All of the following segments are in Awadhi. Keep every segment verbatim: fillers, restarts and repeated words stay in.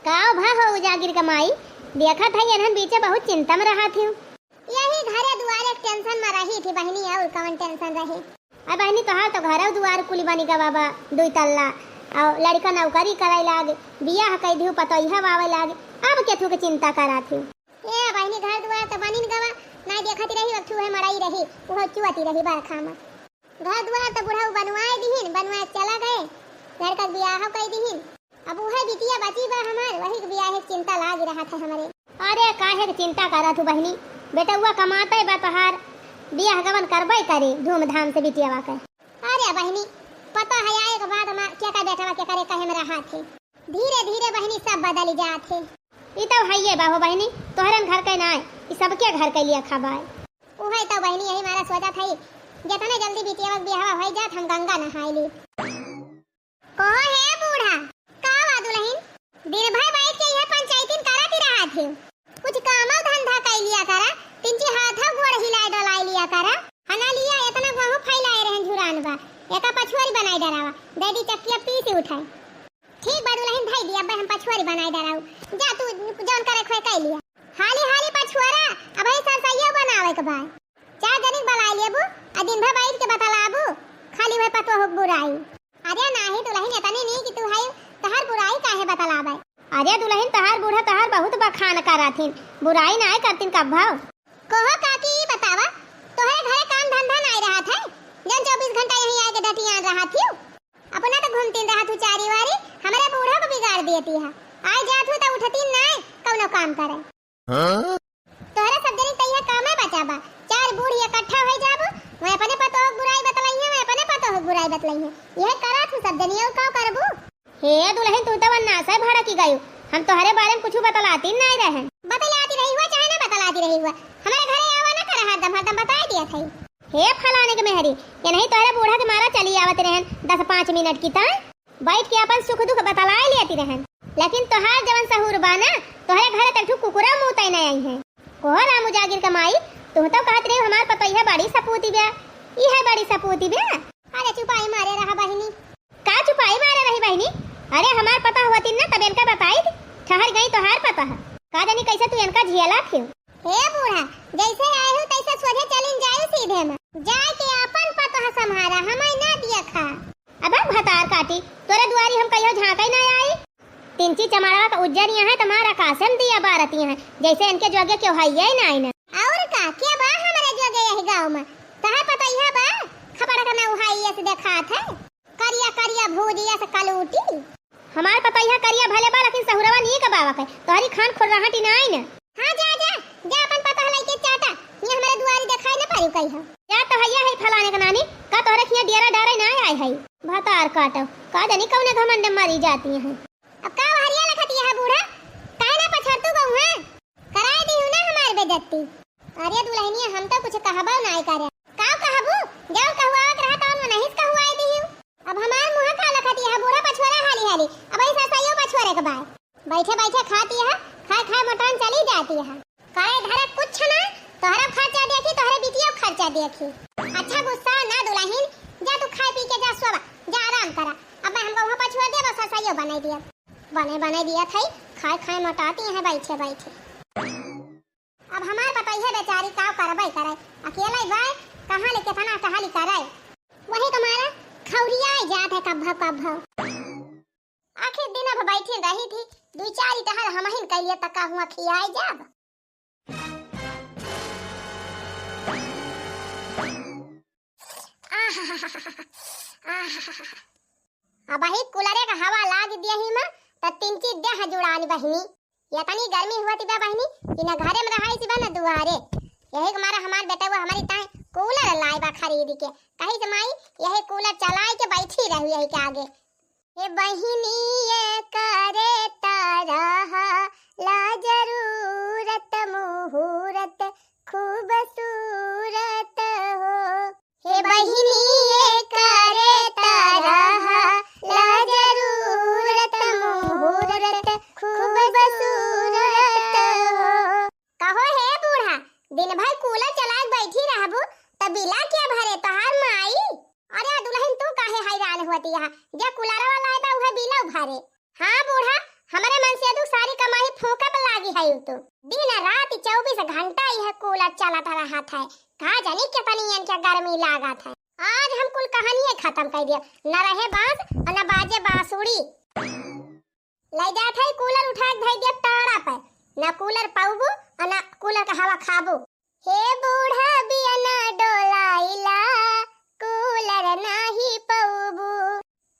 का भा हो उजागिर क माई? देखत हई एनहन बीचे बहुत चिंता म रहत हिउ। यही घरे दुआरे क tension म रही थी बहिनी, अउर कवन tension रहे? अब बहिनी, तोहार तो घरउ दुआर कुली बनी गवा बा, दुई तल्ला, अउर लड़िका नौकरी करइ लाग, बियाह कइ दिहु, पतोहिया आवे लाग, अब केथू क चिंता करत हिउ? ए बहिनी, घर दुआर तो बनिन गवा, नाहीं देखत रही, वक्त उहे मड़ई रही, उहो चुअती रही बरखा म। घर दुआर तो बुढ़ऊ बनवाए दिहिन, बनवाए चला गए, लड़का क बियाह कइ दिहिन। अब उहे बिटिया बची बा हमार, वही क बियाहे क चिंता लाग रहत है हमरे। अरे काहे क चिंता करत हू बहिनी, बेटउआ कमातइ बा तोहार, बियाह गवन करबइ करे धूमधाम से बिटियावा के। अरे बहिनी, पता है आए के बाद मा केका बेटवा केकरे कहे म रहत है। धीरे धीरे बहिनी सब बदल जात है। ई तो हइये बा हो बहिनी, तोहरन घर के नाय, ई सबके घर के लिए खबाए। उहे तो बहिनी, यही मारा सोचत हई, जेतने जल्दी बिटिया के बियाहवा होइ जात, हम गंगा नहाए ली। कहो हे बूढ़ा, का बा दुलहिन? दिन भर बैठ के इहे पंचायतिन करत ही रहत हिउ। कुछ कामो धंधा कइ लिया करा, तिनची हाथो गोड़ हिलाए डोलाए लिया करा। हना लिया एतना गहूँ फैलाए रहन झुरान बा, एका पछुआरी बनाए डरावा, दे दी चक्किया पीस उठाए। ठीक बा दुलहिन, धइ दिया, अब्बे हम पछुआरी बनाए डराऊ। जा तू जौन करे खोए कइ लिया। हाली हाली पछुआरा, अबही सरसइयो बनावे के बा। चार जनिक बलाइ लेबू, आ दिन भर बैठ के बतलाबू, खाली वह पतोह के बुराई। अरे नाहीं दुलहिन, एतनी नीक तू हइउ, तोहार बुराई काहे बतलाबे? अरे दुलहिन, तोहार बूढ़ा तोहार बहुत बखान करथिन, बुराई नाहीं करथिन कब्भउ। कहो काकी, ई बतावा, तोहरे घरे काम धंधा नाहीं रहत है, जौन चउबीस घंटा यहीं आइके डटियान रहत हिउ? अपना तो घूमतीन रहत हू चारी वारी, हमरे बूढ़ा को बिगाड़ देती है। आइ जात हू तो उठतीन नाहीं कउनो काम करे। हाँ? तोहरे सब जनी तइया कामे बचा बा, चार बूढ़ इकट्ठा होइ जाबू, वह अपने पतोह के बुराई बतलइहें, वह अपने पतोह के बुराई बतलइहें। यह करत हू सब जनी, अउ का करबू? हे दुलहिन, तू तो वन्नासइ भड़की गइउ, हम तोहरे बारे म कुछु बतलाती नाहीं रहन। बतलाती रही हुआ चाहे ना बतलाती रही हुआ, हमरे घरे आवा ना करा हरदम, हरदम बताइ दिया थई। हे फलाने के मेहरी, ये नहीं तोहरे बूढ़ा के मारा चली आवत रहन दस पाँच मिनट की ताई, बैठ के अपन सुख दुख बतलाए लेती रहन। लेकिन तोहार जवन सहूर बा ना, तोहरे घरे तक ठू कुकुरा मूतै न आई हैं। कोहो राम उजागिर के माई, तुम तो कहत रही हमार पतोहिया बड़ी सपूती ब्या, ई है बड़ी सपूती ब्या। अरे चुपाई मारे रहा बहिनी। का चुपाई मारे रही बहिनी? अरे हमार पतोह होती ना तब इनका बताई, ठहर गई तोहार पतोह। का जानी कैसे तू इनका झेला थियो। हे बूढ़ा, जैसे आए हो तैसे सोझे चलिन जाए सीधे में। जाए के अपन पतोह सम्हारा, हमाई ना दिया खा। अब भतार काटी, तोरे दुआरी हम कहियो झांकई ना आई। तिनची चमाड़वा का उज्जर यहाँ है, तुम्हारा कासम दिया बारत यहाँ है, जैसे इनके जोगे क्यों है ये ना आईना। और का, क्या बा हमारे जोगे यही गाँव में? तोहर पतोहिया बा, खपड़ा का ना उहाई ऐसे देखात है। करिया करिया भूजिया से कलूटी। हमार पतोहिया करिया भले बा, लेकिन सहुरवा नीक बावा के। तोहरी खान खुर्राहटी ना आई ना। हाँ, जा, जा, जा, अपन पतोह लइके चाटा। ये हमारे दुआरी देखाई ना पारी कही हो। जा तो हैया है फलाने के नानी, का तोहरे खिया डेरा डारे ना आए है। भतार काटो, का जानी कौने घमंड में मरी जाती हैं। अब का हरिया लखती है बूढ़ा, काहे ना पछड़तू गऊ है? कराए दी हूँ ना हमार बेइज्जती। अरे दुलहिनिया, हम तो कुछ कहबो नाय करे। का कहबू? जब कहुआवत रहा तवन मनहिस कहुआई दिहू। अब हमार मुँह का लखत यह बूढ़ा पछुआरा हाली हाली, अब ऐसा सइयो पछुआरे के बाय। बैठे बैठे खाती है, खाए खाए मोटान चली जाती है। करे धरे कुछ ना, तोहरा खर्चा देखी, तोहरे बिटिया खर्चा देखी। अच्छा गुस्सा ना दुलहिन, जा तू खाए पी के जा सोवा, जा आराम करा। अब मैं हमको वहाँ पछुआ दिया, बस सइयो बनाई दिया। बने बने दिया थई, खाए खाए मोटाती है बैठे बैठे। अब हमार पतोहिया बेचारी का करबै करे, अकेले बाय, कहाँ ले केतना टहली करे। वही के मारे खौरियाए जात है कब्भौ कब्भौ। आखिर दिन अब बैठी रही थी, दुई चार टहल हमहिन कैलिए त का हुआ खियाए जाब। आहा, आहा। अबही कूलरे का हवा लाग दिया ही माँ, त तिनची देह जुड़ान बहिनी। यतनी गर्मी हुआ तिबा बहिनी कि न घरे में रहाई सिबा न दुआरे। यही के मारा हमार बेटा वो हमारी ताई कूलर लाए बा खरीद के। कही से माई यही कूलर चलाए के बैठी रही यही के आगे। हे बहिनी ये करे तरह ला जरूरत मुहूर्त खूबसूरत हो। हे बहिनी ये करे तरह ला जरूरत मुहूर्त खूबसूरत हो। कहो हे बूढ़ा, दिन भर कूलर चलाए के बैठी रहबू, त बिला के भरे तोहार माई? अरे दुलहिन, तू काहे हैरान होती है? जे कूलरवा लाए बा, उहे बिला भरे। हाँ बूढ़ा, आयु तो दिन रात चउबीस घंटा यह कूलर चलत रहत है। का जानी कितनी इनके गर्मी लागत है। आज हम कुल कहानियाँ खतम कइ दिया, न रहे बाँस और न बाजे बाँसुरी। लइ जात है कूलर उठा के धइ दिया टाड़ा पे, न कूलर पउबू और न कूलर का हवा खाबू। हे बूढ़ा बियना डोलाइला, कूलर नाही पउबू।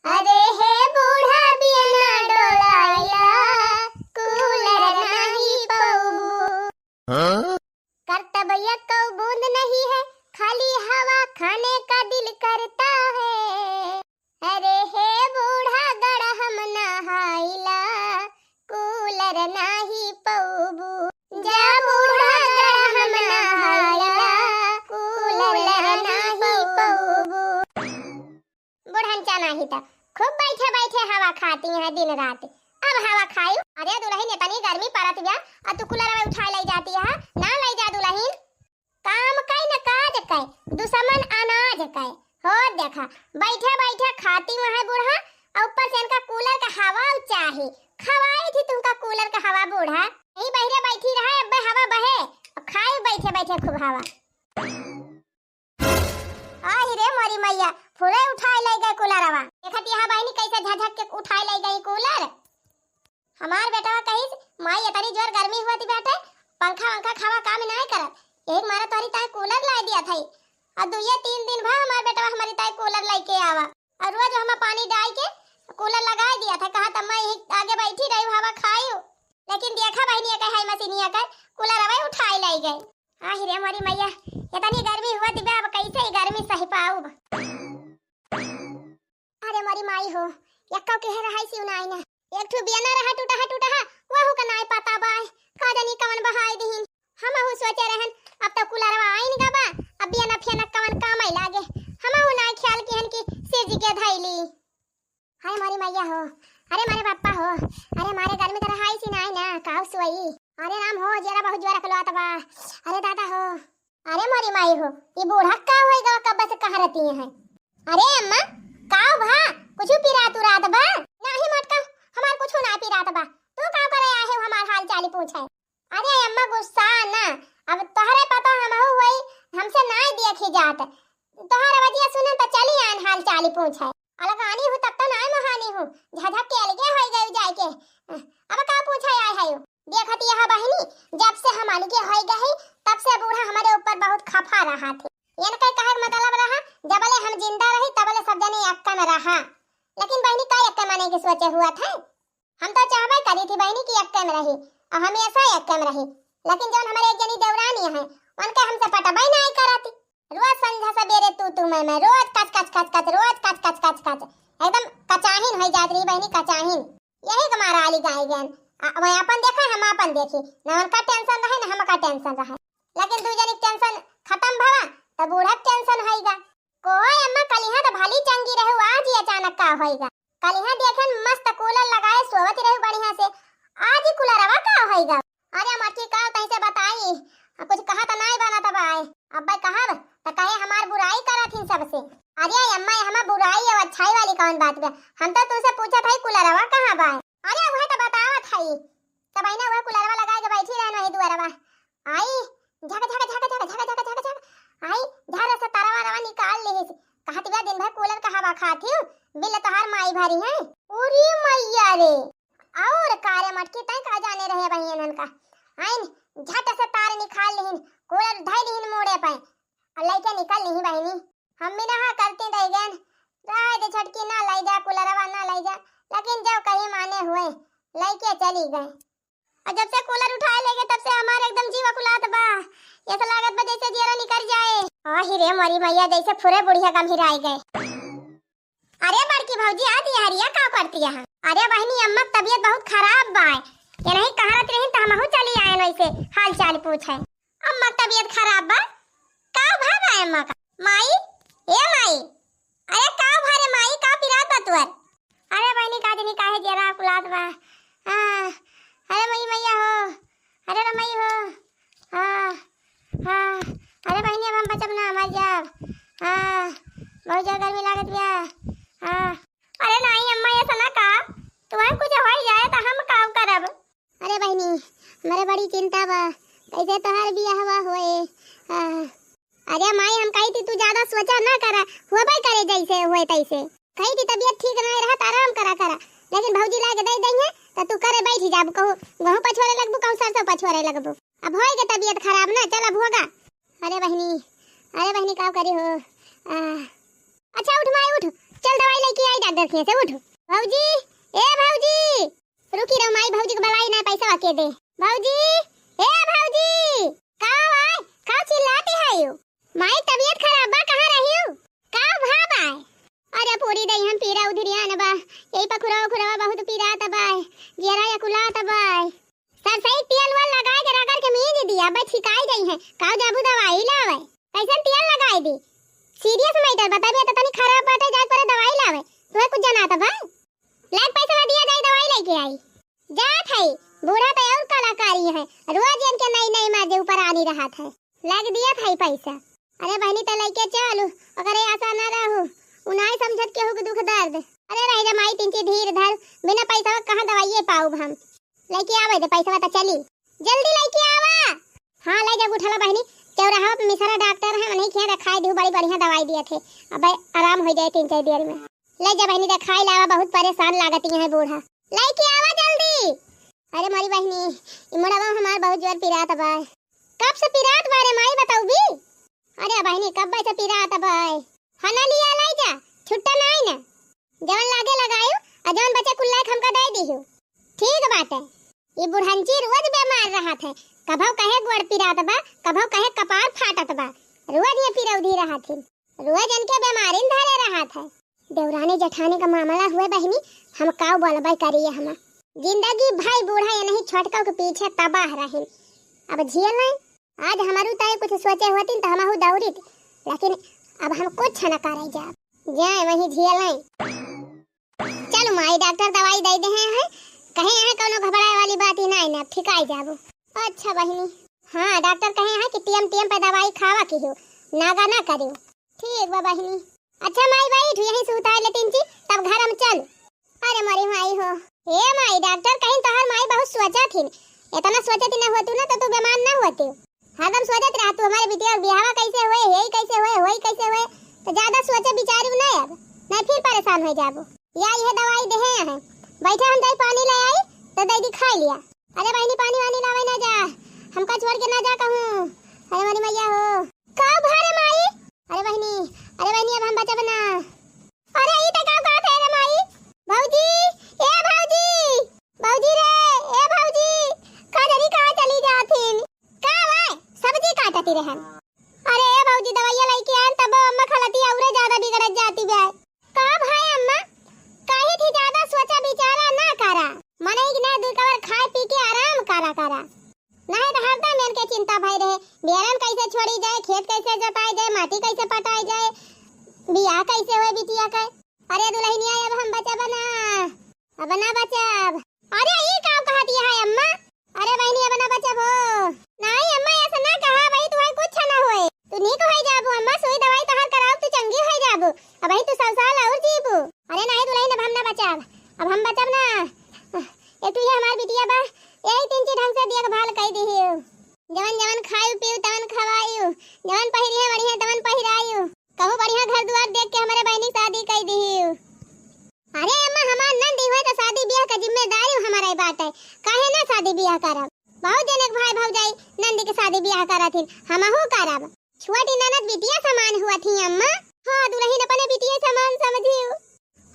अरे हे बूढ़ा बियना डोलाइला, कूलर नाही पउबू। हाँ? करतब यक्को बूंद नहीं है, खाली हवा खाने का दिल करता है। अरे हे बूढ़ा गड़हम नहाइला, कूलर नाही पउबू। जा बूढ़ा गड़हम नहाइला, कूलर नाही पउबू। बुढ़नचा नाही त खूब बैठे बैठे हवा खाती हैं दिन रात। अब हवा खायू। अरे दुलहिन, इतनी गर्मी परत बिया, अउ तू कूलरवा उठाए लइ जाती है, ना लइ जा दुलहिन। काम कै न काज कै, दुसमन अनाज कै। हो देखा, बैठे बैठे खाती वहाँ बूढ़ा, अउ ऊपर से इनका कूलर का हवा चाही। खवाई थी तुमका कूलर का हवा बूढ़ा। यही बहिरे बैठी रहा, अब्बे हवा बहे, अउ खाए बैठे बैठे खूब हवा। आहि रे मोरी मैया, फुरे उठाए लइ गए कूलरवा। देखत यहाँ बहिनी कैसे झझक के उठाए लइ गई कूलर। हमार बेटवा कहिस, "माई, इतनी जोर गर्मी हुआ थी बेटे, पंखा वंखा खावा काम नाय करत, यही मारा तोहरी ताई कूलर लाइ दिया था।" और दुइये तीन दिन भा हमार बेटवा हमारी ताई कूलर लइके आवा, और रोज हम पानी डाल के कूलर लगाए दिया था, कहा त मैं यही आगे बैठी रही, हवा खायू। लेकिन देखा बहिनी, एक है मशीनिया कर कूलर अवे उठाए लइ गए। आहि रे मोरी मैया, इतनी गर्मी हुआ थी बे, अब कैसे ही गर्मी सही पाऊब। अरे मोरी माई हो, यक्का के है रहाई सी उनाई ना। एक ठो बियना रहा टूटा है, टूटा है, वहू का नाय पता बाय। का जानी कवन बहाई दिहिन। हमहू सोचे रहन, अब तो कूलरवा आइन गा बा, अब बियना फियना कवन काम आई लागे। हमहू नाय ख्याल किहन कि सिरजी के धैली। हाय मोरी मैया हो, अरे मारे बापा हो, अरे मारे गर्मी तो रहाई सी नाय ना, काउ सोई। अरे राम हो, जेरा बहुत जोर अकलवात बा। अरे दादा हो, अरे मोरी माई हो, ई बूढ़ा का होई गवा, कब से कहाँ रहती हैं? अरे अम्मा, का भा? कुछ पिरात उरात बा? नाही मोटका, हमार कुछ ना पिरात बा। तू का करे आहे हो हमार हाल चाली पूछे? अरे अम्मा गुस्सा ना, अब तोहरे पता हमहू होई, हमसे नाय देखी जात। तोहर आवाजिया सुने त चली आन हाल चाली पूछे। अलगानी हूँ तब त नाय मोहानी हूँ, झझक के अलगे होई गई जाए के। अब का पूछे आए है? देखत यह बहिनी, जब से हम अलगे होई गए, तब से बूढ़ा हमारे ऊपर बहुत खफा रहा थे। इनके कहे के मतलब रहा, जबले हम जिंदा रही, तबले सब जने एक्का में रहा। लेकिन बहिनी, का एक्का माने के सोचे हुआ थे? हम तो चाहबे करी थी बहिनी कि एक्का में रही, और हमेशा एक्का में रही। लेकिन जौन हमारे एक जनी देवरानी है, उनके हमसे पटबे नाय करती। रोज संझा सबेरे तू, तू, मैं, मैं, रोज कच, कच, कच, कच, रोज कच, कच, कच, कच। एकदम कचाहिन होई जात रही बहिनी, कचाहिन। यही के मारा आली गाय गयन। आ, वह अपन देखा, हम अपन देखी। ना उनका tension रहे, ना हमका tension रहे। लेकिन दू जनी के tension खतम भवा, त बूढ़ा के tension होइगा। कोई अम्मा, कलिहा त भली चंगी रहू, आज ही अचानक का होइगा? कलिहा देखन मस्त कूलर लगाए सोवत रहू बढ़िया से, आज ही कूलरवा का होइगा? अरे मोटकी, का तैसे बताई, आ, कुछ कहा त नाय बनत बाय। अब्बे कहब त कहे हमार बुराई करत हिन सबसे। अरे अम्मा, ये हमार बुराई और अच्छाई वाली कौन बात बा? हम तो तुमसे पूछत हई कूलरवा कहाँ बाय? अरे वह तो बतावत हई। तब आई ना वह कूलरवा लगाए के बैठी रहन वही दुआरवा। आई झक झक झक झक झक झक झक झक। आई झर से तरवा रवा निकाल लिहिस। कहत बा दिन भर कूलर का हवा खात हिउ, बिल तोहार माई भरी है। उरी मैया रे। और का रे मटकी, तैं का जाने रहे बहियन हन का? आइन झट से तार निकाल लिहिन, कूलर धई लिहिन मूड़े पे, और लइके निकल लिही बहिनी। हम भी नहा करती रह गए, रहे दे छटकी, ना लई जा कूलरवा, ना लई जा, लेकिन जब कहीं माने हुए, लइके चली गए। और जब से कूलर उठाए लेगे, तब से हमार एकदम जीवा कुलात बा, ऐसा लागत बा जैसे जियरा निकल जाए। आही रे मोरी मैया, जैसे फुरे बुढ़िया गंभीराई गए। अरे बड़की भौजी, आ दिया हरिया का करती है? अरे बहिनी, अम्मा के तबीयत बहुत खराब बा, ये नहीं कहा रहती रही तो हमहू चली आए वैसे हाल चाल पूछे। अम्मा के तबीयत खराब बा? का भा बा अम्मा का? माई, ए माई, अरे का भा रे माई, का पिरात बा तुअर? अरे बहिनी, का जनी काहे जरा कुलात बा। हाँ, अरे मई मैया हो, अरे रे मई हो, हाँ, हाँ, अरे बहिनी, अब हम बचब ना, मर जाब। हाँ, बहुत ज्यादा गर्मी लागत बिया। हाँ, अरे नाई अम्मा, ऐसा ना का, तुम्हें कुछ हो ही जाए तो हम का करब? अरे बहिनी, हमरे बड़ी चिंता बा, कैसे तोहार बियाहवा होए। आ, अरे माई, हम कही थी तू ज्यादा सोचा ना करा, होबे करे जैसे होए तैसे। कही थी तबीयत ठीक ना रहत, आराम करा करा, लेकिन भौजी लाके दे दइहे त तू करे बैठ जाबू, कहूँ गहूँ पछोरे लगबू, कहूँ सरसों पछोरे लगबू। अब होए के तबीयत खराब ना, चल अब होगा। अरे बहिनी, अरे बहिनी, का करी हो? आ, अच्छा उठ माई उठ, चल दवाई लेके आई डॉक्टर के से, उठ। भौजी, ए भौजी, रुकी रहो माई, भौजी के बुलाई ना, पैसा के दे। भौजी, ए भौजी, का आए, का चिल्लाती है यू? माई तबीयत खराब बा, कहाँ रही हो? का भा बाय? अरे पूरी दई हम पीरा उधरिया न बा, यही पखुरवा उखुरवा बहुत पीरात बाय, जियरा या कुलात बाय। सरसई तेल वेल लगाए के रगड़ के मीज दिया, बस छिकाई गई है। काऊ जाबू दवाई लावे? कैसन तेल लगाए दी? सीरियस मैटर बताबे त तनी खराब बाटे, जाए पड़े दवाई लावे। तुम्हें कुछ जनात बा? लाग पैसा दिया जाए, दवाई लेके आई। जात है, बूढ़ा पे और कलाकारी है, रोज इनके नई नई माजे ऊपर आनी रहत है। लाग दिया था पैसा। अरे बहनी त लेके चलू, ओकरे आशा न रहू, उ नाई समझत केहू के दुख दर्द। अरे रह जा माई, तिनची धीर धर, बिना पैसा कहाँ दवाइए पाउब हम। लेके आवे दे पैसा त चली, जल्दी लेके आवा। हाँ ले जा उठला बहनी, चौराहा पे मिसरा डॉक्टर है, उन्हीं के यहाँ दिखाई दिहू, बड़ी बढ़िया दवाई दिए थे, अब आराम हो जाए तीन चार देर में। ले जा बहनी दिखाई लावा, बहुत परेशान लागती है बूढ़ा, लेके आवा जल्दी। अरे मोरी बहनी, ई मुड़वा हमार बहुत जोर पिरात बा। कब से पिरात बा रे माई, बतौबी? अरे बहनी, कब से पिरात बा? हना लिया लाई जा, छुट्टा नाई ना। जवन लागे लगायु, आ जवन बचे कुल्ला के हमका दे दिहु। ठीक बाटे। ई बुढ़ंची रोज बीमार रहत है, कभौ कहे गोड़ पिरात बा, कभौ कहे कपार फाटत बा। रोज ये पिरौधी रहत हिन, रोज इनके बीमारिन धरे रहत है। देवरानी जेठानी का मामला हुए बहनी, हम काऊ बोलबे करिए हम। जिंदगी भाई बूढ़ा ये नहीं छोटका के पीछे तबाह रहिन। अब झेल लें, आज हमारू तय कुछ सोचे होती तो हमहू दौड़ित, लेकिन अब हम कुछ न करे जाब, जाए वहीं झेल लें। चल माई, डॉक्टर दवाई दे दे हैं, कहे हैं कौनो घबराए वाली बात ही ना, ना ठिकाई जाबू। अच्छा बहिनी। हाँ, डॉक्टर कहे हैं कि टीएम टीएम पे दवाई खावा की हो, नागा ना करियो। ठीक बा बहिनी। अच्छा माई, बैठ यहीं सुताए लेटिन ची, तब घर हम चल। अरे मोरी माई हो। ए माई, डॉक्टर कहीं तोहर माई बहुत सोचा थिन, इतना सोचत न होतू ना तो तू बीमार ना होती। हरदम सोचत रह तू हमारे बिटिया के बियाहवा कैसे होए, हेई कैसे होए, होई कैसे होए, तो ज्यादा सोचे बिचारू ना अब, नहीं फिर परेशान हो जाबो। या यह दवाई देहे हैं, बैठे हम दही पानी ले आई तो दही खाई लिया। अरे बहनी, पानी वानी लावे ना जा, हमका छोड़ के ना जा कहूँ। अरे मोरी मैया हो। का भा रे माई? अरे बहनी, अरे बहनी, अब हम बचब ना। अरे ई त का कहत है रे माई? भौजी, ए भौजी, भौजी रे, ए भौजी, का जनी कहाँ चली जाथिन? का भाई, सब्जी काटती रहन। अरे ए भौजी, दवाइया लेके आन, तब अम्मा खलती औरे ज्यादा बिगड़त जाती बे। का भाई अम्मा, काहे थी ज्यादा सोचा विचारा ना करा। मनई के ना दुई कवर खाए पी के आराम करा करा। नहीं तो हरदम इनके चिंता भई रहे, बियारन कैसे छोड़ी जाए, खेत कैसे जोताई जाए, माटी कैसे पटाई जाए, बियाह कैसे होए बिटिया के। अरे दुल्हनिया, अब हम बचब ना, अब ना बचब। अरे ई का कहत है अम्मा? अरे बहनी, अब ना बचब हो। नहीं अम्मा, ऐसा ना कहा, अबही तुम्हें कुछ ना होए, तू नीक होई जाबू अम्मा, सुई दवाई तोहार कराउब, तू चंगी होई जाबू, अबही तू सौ साल और जीबू। अरे नहीं दुल्हन, अब हम ना बचब, अब हम बचब ना। ए तू ये हमार बिटिया बा, यही तीन चीज ढंग से देखभाल कई दिहियो। जवन जवन खायु पीयु तवन खवायु, जवन पहिरिहे बढ़िया तवन पहिरायु, कहूँ बढ़िया घर दुआर देख के हमरे बहनी शादी कई दिहियो। अरे अम्मा, हमार नंदी हुए तो शादी ब्याह का जिम्मेदारी हमारे बाटे, काहे ना शादी ब्याह करब? बहुत जने के भाई भौजाई नंदी के शादी ब्याह करत हिन, हमहू करब। छोटी ननद बिटिया समान हुआ थी अम्मा। हाँ दुल्हन, अपने बिटिया समान समझियो।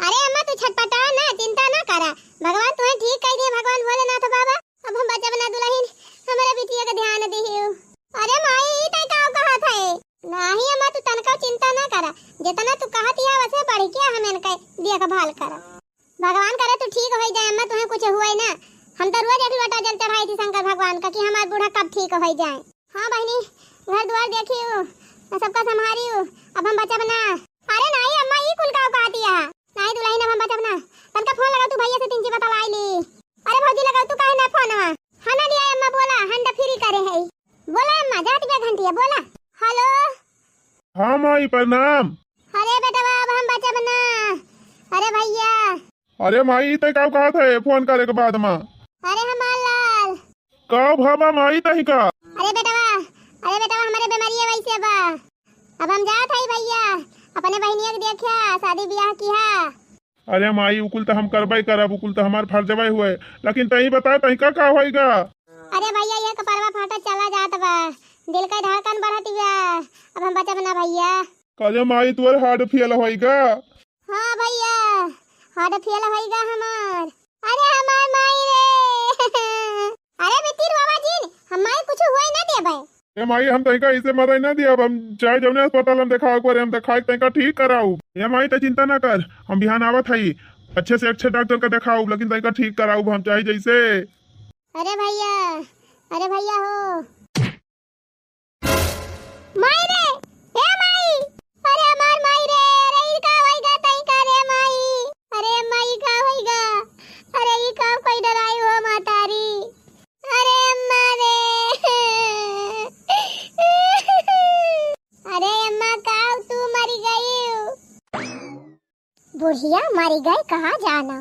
अरे अम्मा, तू छटपटा ना, चिंता ना करा, भगवान तुम्हें ठीक कई दिए, भगवान भोलेनाथ बाबा। अब हम बचब ना दुल्हन, हमारे बिटिया का ध्यान दिहियो। अरे माई, ई तय का कहत है? नाही अम्मा, तू तनका चिंता ना करा, जितना तू कहत है वैसे बढ़ के हम इनका देखभाल करब। भगवान करे तू ठीक होई जाए अम्मा, तुहें कुछ हुए ना। हम तो रोज एक लोटा जल चढ़ाई थी शंकर भगवान का कि हमार बूढ़ा कब ठीक होई जाए। हाँ बहनी, घर द्वार देखियो, सबका संभारियो, अब हम बचब ना। अरे नाही अम्मा, ई कुल का कहती है? नाही दुल्हन, अब हम बचब ना। तनका फोन लगा तू भैया से, तीन जी बतलाई ली। अरे भौजी, लगाओ तू काहे ना फोनवा? हाँ ना लिया अम्मा, बोला, hand free करे है। बोला अम्मा, जात बे घंटिया, बोला। हेलो। हाँ माई, प्रणाम। अरे बेटवा, अब हम बचब ना। अरे भैया। अरे माई, ई तय का कहत है फोन करे के बाद में? अरे हमार लाल। का भा बा माई तही का? अरे बेटवा, अरे बेटवा, हमरे बेमारिया वैसे बा। अब हम जात हई भैया, अपने बहिनिया के देखा, शादी बियाह किहा। अरे माई, उ कुल त हम करबे करब, उ कुल त हमार फर्जबे हुए, लेकिन तही बता, तही का, का होइगा? अरे भैया, ये कपड़वा फाटत चला जात बा, दिल के धड़कन बढ़त बा, अब हम बचब ना भैया। अरे माई, तोर heart fail होइगा? हाँ भैया, heart fail होइगा हमार। अरे हमार माई रे। अरे बितिन बाबा जी, हम माई कुछ हुए ना देबे। ए माई, हम तनिका इसे मरे ना दिया, अब हम चाहे जौने अस्पताल हम देखावे के परे, हम देखाए के तनिका ठीक कराऊ। ए माई, त चिंता ना कर, हम बिहान आवत हई, अच्छे से अच्छे डॉक्टर का देखाऊ, लेकिन तनिका ठीक कराऊ हम चाहे जैसे। अरे भैया, अरे भैया हो। माई रे, ए माई, अरे हमार माई रे, अरे ई का होइगा तई का रे माई, अरे माई का होइगा, अरे ई का कोई डराई हो मातारी, अरे अम्मा रे, अरे अम्मा का तू मरी गई? बुढ़िया मरी गए कहा जाना।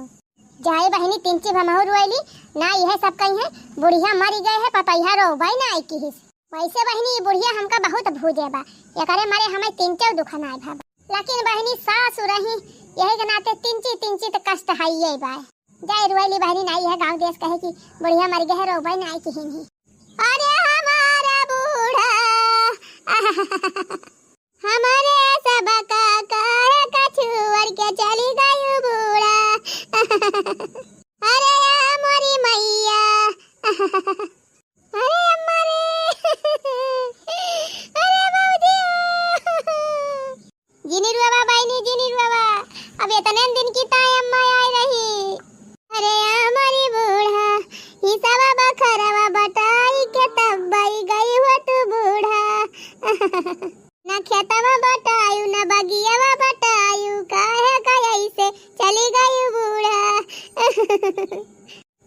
जाए बहिनी, तिनची भमहू रोइली, ना इहे सब कही है, बुढ़िया मरी गए है, पतैहा रोबई ना आई किहिस। वैसे बहिनी, ई बुढ़िया हमका बहुत भूजे बा, एकरे मारे हमें तिनचो दुख ना भा। लेकिन बहिनी, सासु रही, यही के नाते तिनची, तिनची त कष्ट हइये बा। जाए रोइली बहिनी, ना इहे गाँव देश कहे कि बुढ़िया मरी गए है, रोबई ना आई किहिन ही। अरे हमारा बूढ़ा, हमारे सब का काहे का छोड़ के चली गई बूढ़ा। अरे आ मोरी मैया। अरे अम्मा रे। अरे बाबूजी। जिनी रुआवा बहिनी, जिनी रुआवा। अब इतने दिन की ताई अम्मा आई रही। अरे आ मोरी बूढ़ा, ई सब बखरवा बटाई के तब बई गई हो तू बूढ़ा। ना खेतवा बटायू, ना बगियवा बटायू, काहे का ऐसे चली गई बूढ़ा?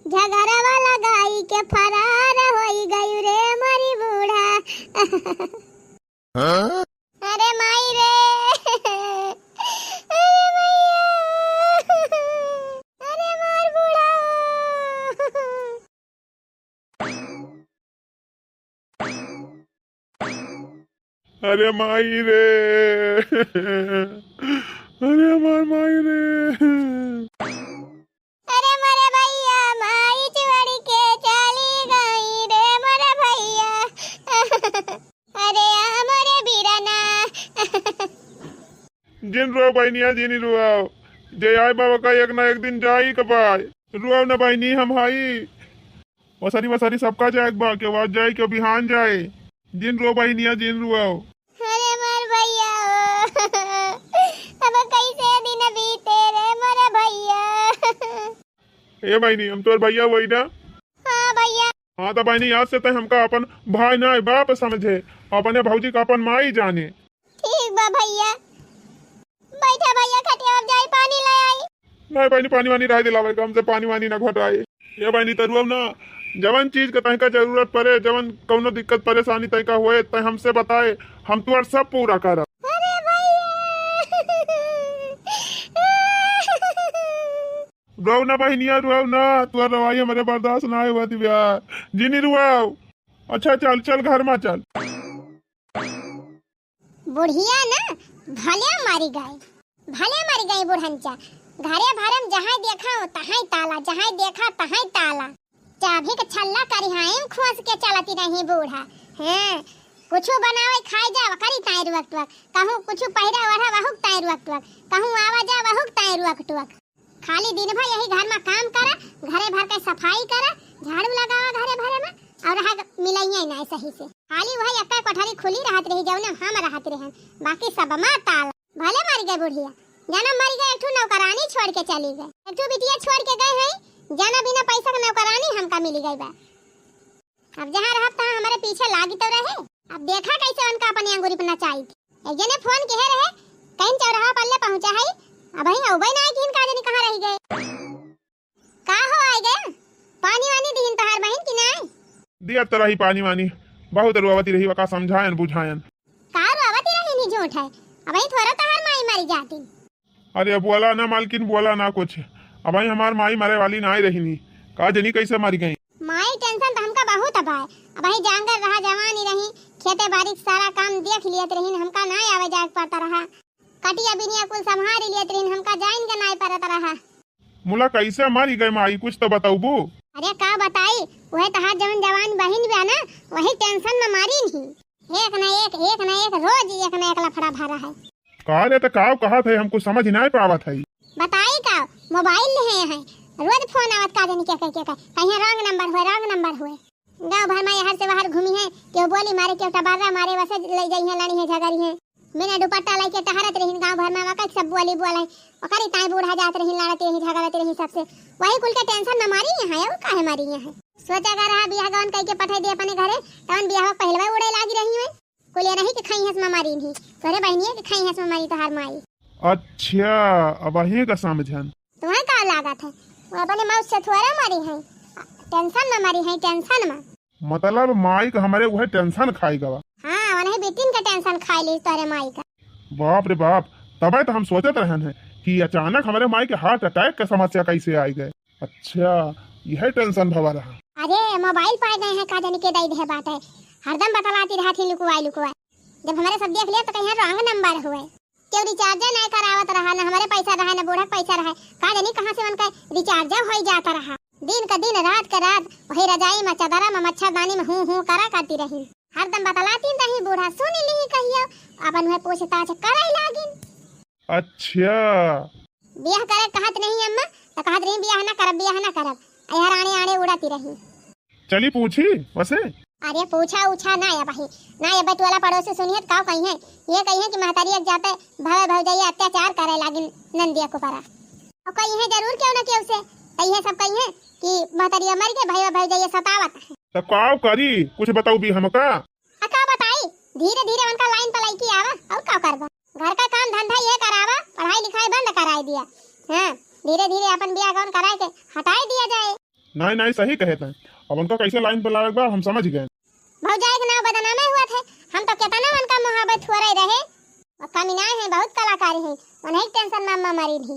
झगड़वा लगाई के फरार होई गई रे मोरी बूढ़ा। हाँ? अरे माई रे, अरे मैया, अरे मार बूढ़ा। अरे माई रे, अरे हमार माई रे। अरे मोरे भैया, माई छोड़ के चली गई रे मोरे भैया। अरे आ मोरे बीरना। जिन रो बहिनिया, जिन रो। जे आए बाबा का एक ना एक दिन जाई के पाए। रुआव ना बहिनी, हम हई। वसरी वसरी सबका जाए के बा, केहू आज जाए, केहू बिहान जाए। जिन रो बहिनिया, जिन रुआव। अरे मोर भैया, अब कैसे दिन बीते रे मोर भैया। ए बहिनी, हम तोर भैया वही ना? हाँ भैया। हाँ तो बहिनी, आज से तै हमका अपन भाई ना, बाप समझे, अपने भौजी का अपन माई जाने। ठीक बा भैया। बैठा भैया खटिया पर, जाई पानी ले आई। नहीं बहिनी, पानी वानी रह दिलावे, हमसे पानी वानी ना घोटाए। ए बहिनी, तरुआ ना, जवन चीज के तहका जरूरत पड़े, जवन कौनो दिक्कत परेशानी तहका होए, तै हमसे बताए, हम तुहार सब पूरा करब। अरे भैया। रुआव ना बहिनिया, रुआव ना, तुहार रवाई हमरे बर्दाश्त ना होत बा। जिनी रुआव। अच्छा चल, चल घर में चल। बुढ़िया ना भले मरी गई, भले मरी गई बुढ़नचा। घरे भरे में जहाँ देखा तहाँ ताला, जहाँ देखा तहाँ ताला। चाभी के छल्ला करिहाइम खोस के चलती रही बूढ़ा। हैं, कुछु बनावे खाए जा, वकरी ताई रुअक टुअक। कहूँ कुछु पहिरा ओढ़ा, वहुक ताई रुअक टुअक। कहूँ आवा जा, वहुक ताई रुअक टुअक। खाली दिन भर यही घर में काम करा, घरे भर के सफाई करा, झाड़ू लगावा घरे भरे में, और रहा मिलइये ना सही से। खाली वही एक्का कोठरी खुली रहत रही, जौने हम रहत रहन, बाकी सब में ताला। भले मर गए बुढ़िया, जाना मर गए, एक ठो नौकरानी छोड़ के चली गए, एक ठो बिटिया छोड़ के गए हैं, जाना बिना पैसा के नौकरानी हमका मिली गई बा। अब जहाँ रहब तहाँ हमारे पीछे लागी तो रहे। अब देखा कैसे उनका अपनी अंगूरी पर नचाई थी। एक जने फोन किहे रहे, कहीं चौराहा पर ले पहुँचा है, अबहीं अउबे ना आई, किन का जनी कहाँ रह गए। का हो आए गए? पानी वानी दीन तोहार बहिन की नाई? दिया तो रही पानी वानी, बहुत रुआवती रही, वका समझायन बुझायन। का रुआवती रही नी झूठ है, अबहीं थोड़ा तोहार माई मरी जाती। अरे बोला ना मालकिन, बोला ना कुछ। अबहीं हमार माई मरे वाली नाई रही नी, का जनी कैसे मरी गई। माई tension तो हमका बहुत अबहीं जांगर रहा, जवानी रही, खेते बारी के सारा काम देख लियत रहिन, हमका नाय आवे जाए के पड़त रहा। कटिया बिनिया कुल संभारी लियत रहिन, हमका जाइन के नाय पड़त रहा। मुला कैसे मरी गए माई, कुछ तो बतउबू? अरे का बताई, वह तहार जवन जवान बहिन बा ना, वही tension में मरी नहीं। एक न एक, एक न एक, रोज एक न एक लफड़ा भरा है। का रे, त का कहत है, हम कुछ समझ नाय पावत है। बताई का, mobile लिहे हैं, रोज phone आवत का जानी के, के, के, के, कहिए wrong number हुए, wrong number हुए। गाँव भर में यहर से वहर घूमी है, केहू बोली मारे, केहू टबर्रा मारे, वसे ले जाई है, लड़ी है, झगड़ी है। बिना दुपट्टा लइके टहरत रहिन गाँव भर में, वका सब बोली बोले, ओकरी ताई बूढ़ा जात रहिन, लड़त रही, झगड़त रही सबसे। वही कुल के tension में मरी यहाँ है, और काहे मरी यहाँ है? सोचा का रहा बियाह गवन कइके पठाई दे अपने घरे, तवन बियाह पहिलवा उड़े लागी रही है। कुल ये नहीं कि खाई हंस में मरी नहीं, तोरे बहनिया के खाई हंस में मरी तोहार माई। अच्छा, अब अहीं का समझन। तुम्हें का लागत है, वो अपने मौत से थोड़े मरी है, tension में मरी है, tension में। मतलब माई का हमरे उहे tension खाई गवा। हाँ, उन्हें बिटिन का tension खाई ली तोरे माई का। बाप रे बाप, तबे तो हम सोचत रहन है कि अचानक हमरे माई के heart attack का समस्या कैसे आई गए। अच्छा, यह tension भवा रहा। अरे, mobile पाए गए हैं, का जानी के दई दे बाटे, हरदम बतलाती रहत ही लुकवाई लुकवाई। जब हमरे सब देख लिया तो कहीं wrong number हुए। केहू recharge नाय करावत रहा, न हमरे पैसा रहा, न बूढ़ा के पैसा रहा। का जानी कहाँ से उनका recharge होई जात रहा। दिन का दिन, रात का रात, वही रजाई में, चदरा में, मच्छरदानी में हूँ हूँ करा करती रही। हरदम बतलाती रही, बूढ़ा सुन ली कहियो, अपन वह पूछताछ करे लागिन। अच्छा। बियाह करे कहत नहीं अम्मा, तो कहत रही बियाह ना करब, बियाह ना करब। यह रानी आने उड़ाती रही। चली पूछी वसे। अरे पूछा उछा ना या बही, ना या बटुआला पड़ोसी सुनिए तो काव कही है, ये कही है कि महतारी एक जाते भवे भौजैया अत्याचार करे लागिन नंदिया को परा। और कही है जरूर क्यों ना क्यों से, तो ये सब कही है कि महतारिया मर गए, भैया भौजैया सतावत है। तो काव करी, कुछ बताऊ भी हमका। आ का बताई, धीरे धीरे उनका line पर लइकी आवा, और का करबा? घर का काम धंधा ये करावा, पढ़ाई लिखाई बंद कराई दिया। हाँ, धीरे धीरे अपन बियाह गौन कराए के हटाई दिया जाए। नहीं, नहीं, सही कहे तैं। अब उनका कैसे line पे लावे के बा, हम समझ गए। भौजाई के नाव बदनामे हुआ थे, हम तो कितना उनका मोहब्बत हो रहे रहे। वो कमी ना है, बहुत कलाकारी है, उन्हें tension में अम्मा मरी थी।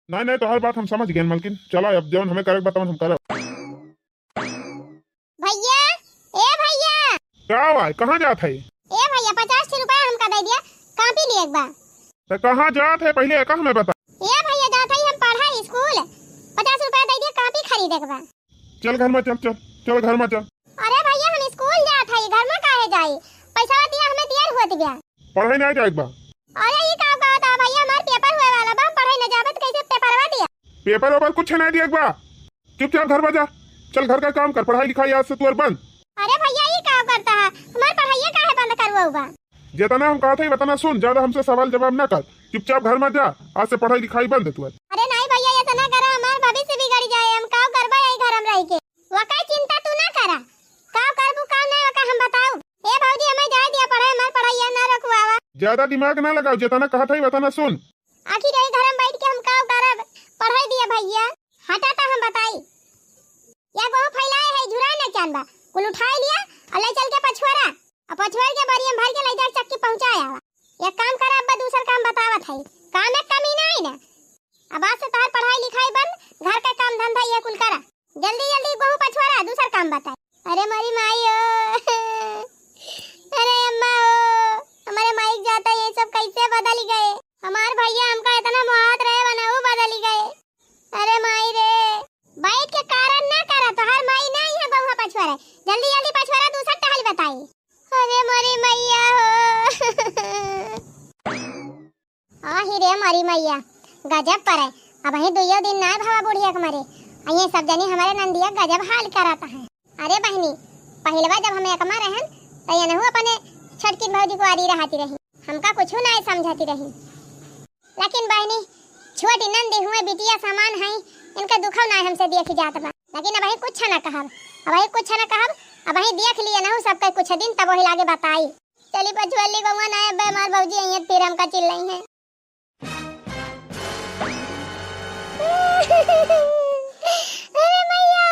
नहीं, नहीं, तोहर बात हम समझ गए मलकिन। चला अब जौन हमें करे के बा तौन हम करब। भैया, ए भैया। का भाई, कहाँ जात है? ए भैया, पचास ठे रुपया हमका दे दिया, copy लिए एक बार। तो कहाँ जात है, पहले एका हमें बता। ए भैया, जात है हम पढ़ा स्कूल, पचास रुपया दे दिया, copy खरीदे के बा। चल घर में चल, चल, चल घर में चल। अरे भैया, हम स्कूल जात है, घर में काहे जाई? पैसा दिया हमें, दियर होत गया। पढ़ाई नहीं जाए के बा। अरे ई का कहत है भैया, हमार paper होए वाला बा, हम पढ़ाई न जाबे तो कैसे paperवा दिया? Paper वेपर कुछ नहीं दिए के बा, चुपचाप घर में जा। चल घर का काम कर, पढ़ाई लिखाई आज से तोर बंद। अरे भैया ई का करता है, हमार पढ़ाइया काहे बंद करवाऊ बा? जितना हम कहत है उतना सुन, ज्यादा हमसे सवाल जवाब ना कर, चुपचाप घर में जा, आज से पढ़ाई लिखाई बंद है तोर। अरे नहीं भैया, ऐसा ना करा, हमार भविष्य बिगड़ जाए, हम का करबा यही घर में रह के। वका चिंता तू ना करा, का करबू का ना वका हम बताऊ। ए भौजी, हमें जाए दिया पढ़े, हमार पढ़ाइया ना रुकवावा। ज्यादा दिमाग ना लगाओ, जितना कहत है उतना सुन। आखिर यही घर में बैठ के हम का करब, पढ़ाई दिया भैया। हटा तो हम बताई, या गोह फैलाए है, झुराए ना चान बा, कुल उठाए लिया और ले चल के पछुआरा, और पछुआर के बोरी में भर के ले जाके चक्की पहुँचाए आवा। एक काम करा, अब्बा दूसर काम बतावत है, काम में कमी ना है ना। अब आज से तोहार पढ़ाई लिखाई बंद, घर का काम धंधा ये कुल करा। जल्दी जल्दी गोहूँ पछुआरा, दूसर काम बताई। अरे मोरी माई ओ, अरे अम्मा ओ, हमारे माई के जाता ये सब कैसे बदल गए। हमार भैया हमका इतना मोहात रहे वनहु बदल गए। अरे माई रे, बैठ के कारण ना करा, तोहार माई ना यहाँ गोहूँ पछुआरे, जल्दी जल्दी पछुआरा, दूसर टहल बताई। अरे मोरी मैया हो। आही रे मोरी मैया, गजब परे। अबहीं दुइयो दिन ना भवा बुढ़िया के मरे, आ ये सब जनी हमरे नंदिया गजब हाल करत हैं। अरे बहिनी, पहिलवा जब हम एकमा रहन, त एनहू अपने छोटकिन भौजी को आरी रहती रही, हमका कुछू ना समझती रही। लेकिन बहिनी, छोटी नंदी हुए बिटिया समान है, इनका दुखो ना हमसे देखी जात बा। लेकिन अबहीं कुछ ना कहब, अबहीं कुछ ना कहब, अबहीं देख लिए नहू सबके कुछ दिन, तब वही लागे बताई। चली पछुअली गौवा ना, अब्बे हमार भौजी आई है, फिर हमका चिल्लाई है। अरे मैया,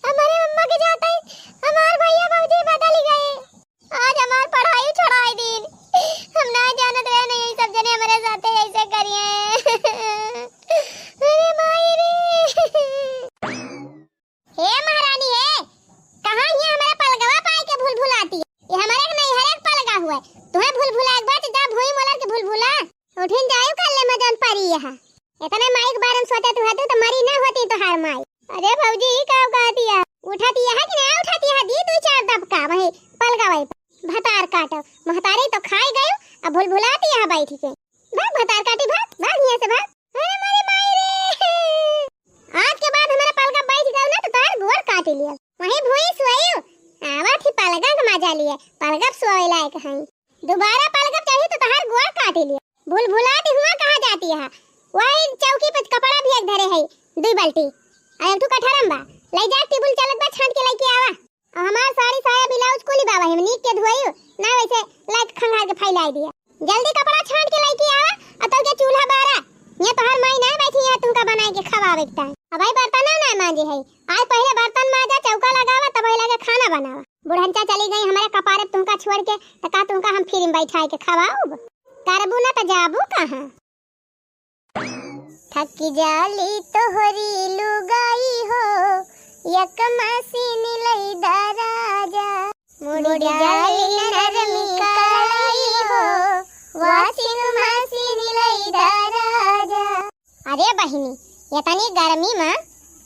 हमारे अम्मा के जाते ही हमार भैया भौजी बदल गए। आज हमार पढ़ाई छोड़ाई दीन। हम ना जानत रहे नहीं, सब जने हमारे साथे ऐसे करिए। अरे माई रे। हे महारानी हे, यहाँ। इतने माई के बारे में सोचत हुआ तू तो मरी ना होती तोहार माई। अरे भौजी, ई का कहती है? उठाती है कि ना उठाती है? दी दू चार दबका वही पलगवाई पर। भतार काटो, महतारी तो खाई गयो, अब भुलभुलाती है बैठ के। भाग भतार काटी, भाग, भाग यहाँ से भाग। अरे मोरी माई रे, आज के बाद हमारा पलगा बैठ गयो ना तो तोहार गोड़ काट लिया। वहीं भुई सोयो, आवा थी पलगा के मजा लिए, पलगा सोए लायक है। दोबारा पलगा चढ़ी तो तोहार गोड़ काट लिया। भुलभुलाती हुआ कहाँ जाती है? वही चौकी पे कपड़ा भी एक धरे है, दुई बाल्टी। आ एक ठो कठरम बा, ले जा, टेबुल चलत बा, छांट के लेके आवा। आ हमार साड़ी साया ब्लाउज कुली बाबा, हम नीक के धोई, ना वैसे लाइक खंगार के फैलाई दिया। जल्दी कपड़ा छांट के लेके आवा, आ तो के चूल्हा बारा। ये तोहर माई ना बैठी है तुमका बनाए के खवावे के टाइम। अब भाई बर्तन ना, ना मांजे है, आज पहले बर्तन मांजा, चौका लगावा, तब लगे खाना बनावा। बुढ़नचा चली गई हमारे कपारे तुमका छोड़ के, त का तुमका हम फ्री में बैठाए के खवाऊब? करबू ना त जाबू कहाँ? थक जाली तोहरी लुगाई हो, एक मशीन लई दा राजा। मुड़ जाली नरमी कलाई हो, washing machine लई दा राजा। अरे बहिनी, इतनी गर्मी में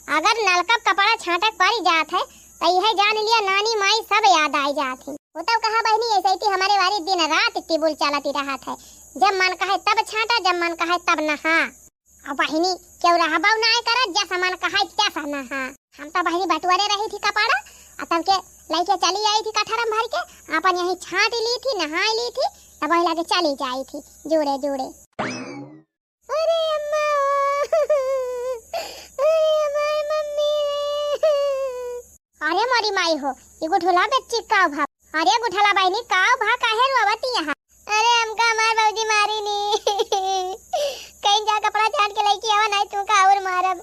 अगर नलका कपड़ा छांटक पड़ी जात है, तो यह जान लिया नानी माई सब याद आई जात है। वो तो कहा बहिनी, ऐसे ही थी हमारे वाली दिन रात टेबुल चलती रहत है, जब मन कहे तब छांटा, जब मन कहे तब नहा। अब बहिनी, क्यों रहबाऊ ना करे, जैसा मन कहे तैसा नहा। हम तो बहिनी बटुअरे रही थी कपड़ा, आ तब के लेके चली आई थी कठरम भर के, अपन यहीं छांट ली थी, नहा ली थी, तब वही लगे चली जाई थी जोड़े जोड़े। अरे अम्मा, अरे हमार मम्मी रे। अरे मोरी माई हो, ई गुठला बेच्ची काव भा? अरे गुठला बहिनी, काव भा, काहे रोवती यहाँ? अरे हमका हमार भौजी मारी नी। कहीं जा कपड़ा छांट के लेके आवा, नहीं तू का और मारब।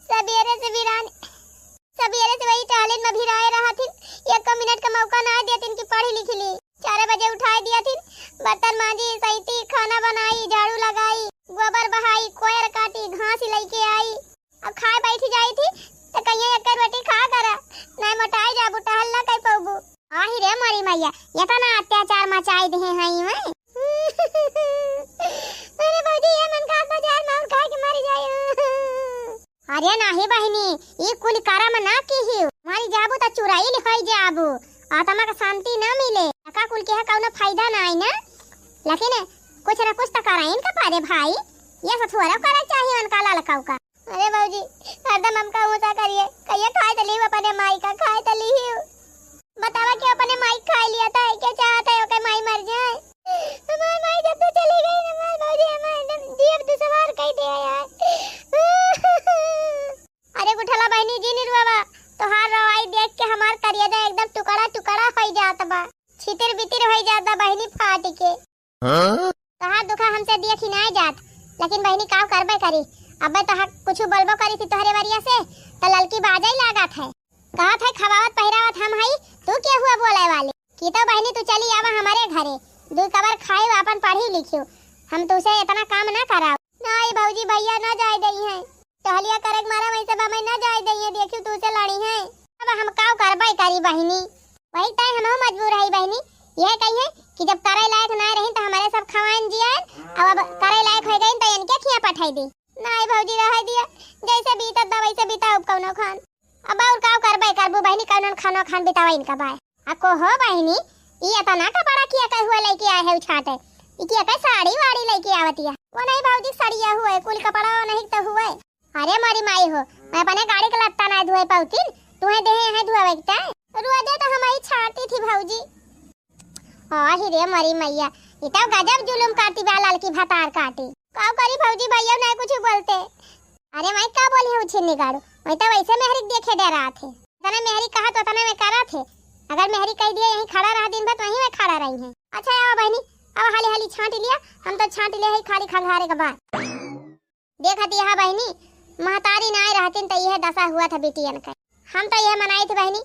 सबेरे से बिरान, सबेरे से वही टहलिन में भिराए रहथिन, एको मिनट का मौका ना देतिन कि पढ़ी लिखी ली। चार बजे उठाए दिया थिन, बर्तन मांजी, सैती, खाना बनाई, झाड़ू लगाई, गोबर बहाई, कोयर काटी, घास लेके आई। अब खाए बैठ जाई थी, तो कहिए एक रोटी खा करा, नहीं मोटाई जाबू, टहल ना कर पौबू। आही रे मोरी मैया, इतना अत्याचार मचाई दे हैं मैं। अरे भौजी, ये मन का अत्याचार मार खा के मर जाए। अरे नाही बहिनी, ई कुल करम ना किहियो। मरी जाबू त चुराइल होई जाबू। आत्मा के शांति ना मिले। का कुल के है कौनो फायदा ना आई ना। लेकिन कुछ ना कुछ त कराइन का पारे भाई। ये सब थोड़ा करे चाहिए उनका ललकाऊ का। अरे भौजी, हरदम हमका ऊंचा करिए। कहिए खाए त लियो अपने माई का, खाए त लियो। बतावा कि अपने माई खाए लिया था, क्या चाहता है ओके माई मर जाए? हमार माई जब से चली गई ना, हमार भौजी हमार एकदम जीव दुश्वार कई दिया यार। अरे गुठला बहिनी जी निरुआवा, तोहार रवाई देख के हमार करेजा एकदम टुकड़ा टुकड़ा होई जात बा, छितिर बितिर होई जात बा बहिनी फाट के। हाँ? तोहार दुखा हमसे देखी नाय जात, लेकिन बहिनी काव करबे करी, अबे तो हक कुछ बोलबो करी थी तोहरे वरिया से, तो ललकी बाजई लागत है। कहत है, "खवावत पहिरावत हम हई, तू के हुआ बोले वाली?" की तो बहिनी, तू चली आवा हमारे घरे, दू कबर खाइब, अपन पढ़ी लिखियो, हम तुसे इतना काम ना कराओ। नहीं भौजी, भैया ना जाए दई हैं, टहलिया करे के मारा वैसे बमई ना जाए दई हैं, देखियो तुसे लड़ी हैं। अब हम काव करबे करी बहिनी, वही ताई हमहू मजबूर हई बहिनी। यह कही है कि जब करे लायक ना रही तो हमारे सब खवाइन जियान, अब, अब करे लायक हो गई तो इनके खिया पठाई दी। नहीं भौजी, रह दिया, जैसे बीतत बा वैसे बिताओ कौनो खान। अब और का करबे करबू बहिनी, कौन खानो खान बितावा इनका बाय। आ को हो बहिनी, ई इतना कपड़ा किया के हुआ लेके आए है उछाटे? ई किया के साड़ी वाड़ी लेके आवतिया? वो नहीं भौजी, सड़िया हुए, कुल कपड़ा वो नहीं तो हुए। अरे मोरी माई हो, मैं अपने गाड़ी के लत्ता ना धोए पाउतीन, तुहे देहे है धोए के ताई। रोजे तो हम ही छाटी थी भौजी। आही रे मोरी मैया, ई तो गजब जुलुम करती बा ललकी भतार काटी। का करी भौजी, भैया नहीं कुछ बोलते। अरे माई, का बोली है उछिन्नी गाड़ू? मैं तो वैसे मेहरी के देखे डरा थे। इतना मेहरी कहा तो उतना मैं करा थे। अगर मेहरी कह दिया यहीं खड़ा रहा दिन भर तो वहीं मैं खड़ा रही है। अच्छा आवा बहिनी, अब हाली हाली छांट लिया, हम तो छांट लिया है खाली खंघारे के बाद। देखत यहाँ बहिनी, महतारी ना आए रहतीन तो यह दशा हुआ था बिटियन का। हम तो यह मनाई थे बहिनी,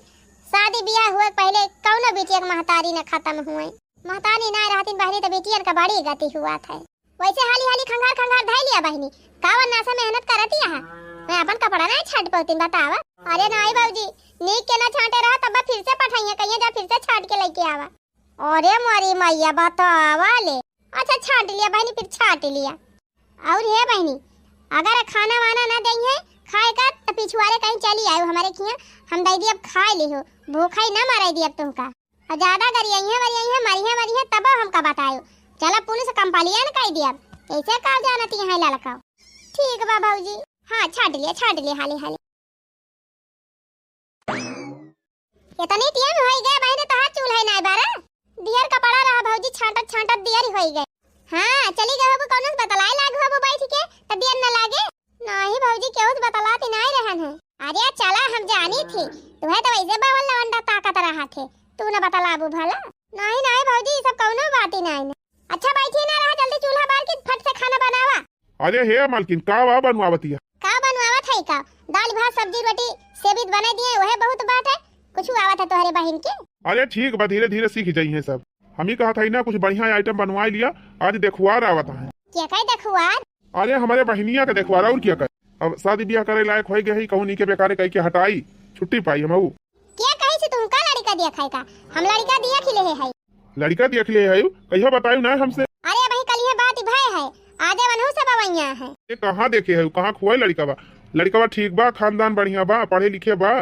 शादी ब्याह हुए के पहले कौनो बिटिया के महतारी न खत्म हुए। महतारी ना आए रहतीन बहिनी तो बिटियन का बड़ी गति हुआ था। वैसे हाली हाली खंगार खंगार धई लिया बहिनी, कावन ना से मेहनत करती है। मैं अपन कपड़ा नहीं छाट पौतीन बतावा। अरे नहीं बाबूजी, नीक के ना छाटे रहा तब फिर से पठाइए, कहिए जा फिर से छाट के लेके आवा। अरे मोरी मैया बतावा ले। अच्छा छाट लिया बहिनी, फिर छाट लिया। और हे बहिनी, अगर खाना वाना ना देइहैं खाए का, त पिछुआरे कहीं चली आयो हमरे खियाँ, हम दइ दियब खाए लिहो, भूखा ही ना मराई दियब तुमका। और ज्यादा गरियइहैं, वरियइहैं, मरिहैं, वरिहैं, तब हमका बतायो। चला पुलिस complain कइ दियब, ऐसे का जानती हैं लड़का। ठीक बा भौजी, हाँ, छाट लिया, छाट लिया, हाली, हाली। इतनी टेम होई गए बहिने, तहार चूल्हा ही नाय बारा। दियर कपड़ा रहा भौजी, छांटत छांटत दियर ही होई गए। हाँ, चली गए हबू, कौनो से बतलाए लाग हबू बैठ के, त दियर न लागे। नाही भौजी, केहू से बतलाती नाय रहन है। अरे चला, हम जानी थी, तुहे तो वैसे बावन लवंडा ताकत रहा थे, तू न बतलाबू भला। नाही नाही भौजी, ई सब कौनो बात ही नाय न। अच्छा बैठी ना रहा, जल्दी चूल्हा बार के फट से खाना बनावा। अरे हे मालकिन, का वा बनवावतिया? का बनवावत है का? दाल भात सब्जी रोटी सेबित बनाई दिए, वहे बहुत बात है। कुछ आवत है तोहरे बहिन के? अरे ठीक बा, धीरे धीरे सीख जाइहैं सब। हम ही कहत हई ना, कुछ बढ़िया item बनवाई लिया, आज देखुआर आवत है। के कई देखुआर? अरे हमरे बहिनिया के देखुआर, और क्या करे? अब शादी ब्याह करे लायक होई गए है, कहूँ नीके बेकारे कई के हटाई, छुट्टी पाई हम। के कही से तुमका लड़का देखा है का? हम लड़का देख लेहे है। लड़का देख लेहे है? कहिया बतायु ना हमसे? अरे अबही कलिहे बात भय है, आजे वनहु सब अवैया है। ये कहाँ देखे है, कहाँ खुआई लड़का बा? लड़का बा ठीक बा, खानदान बढ़िया बा, पढ़े लिखे बा।